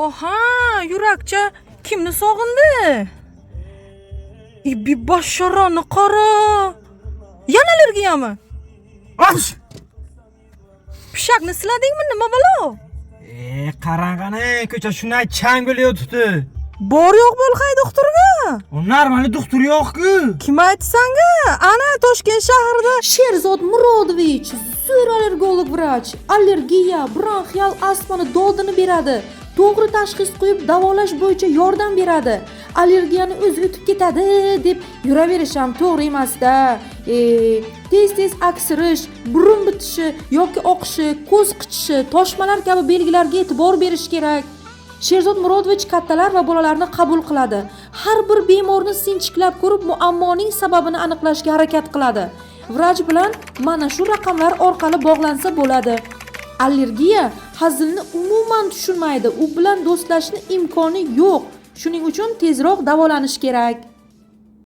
Oha, yurakcha kimni sog'indi? Ibi basharani qara. Yana allergiyami? Osh! Pishakni siladingmi, nima balo? E, qarang qani, ko'cha shunday chang bo'lib yotibdi. Bor yo'q bo'lqay doktorga. U нормальный doktor yo'q-ku. Kim aytdi sanga? Ana Toshkent shahrida Sherzod Murodovich, zo'r allergolog vrach, allergiya, bronxial astmani dodini beradi. To'g'ri tashxis qo'yib davolash bo'yicha yordam beradi. Allergiyani o'zi o'tib ketadi deb yuraverish ham to'g'ri emas-da. Tez-tez aksirish, burun bitishi yoki oqishi, ko'z qichishi, toshmalar kabi belgilarga e'tibor berish kerak. Sherzod Murodovich kattalar va bolalarni qabul qiladi. Har bir bemorni sinchiklab ko'rib, muammoning sababini aniqlashga harakat qiladi. Vrach bilan mana shu raqamlar orqali bog'lansa bo'ladi. Allergiya hazilni umuman tushunmaydi. U bilan do'stlashishni imkoni yo'q. Shuning uchun tezroq davolanish kerak.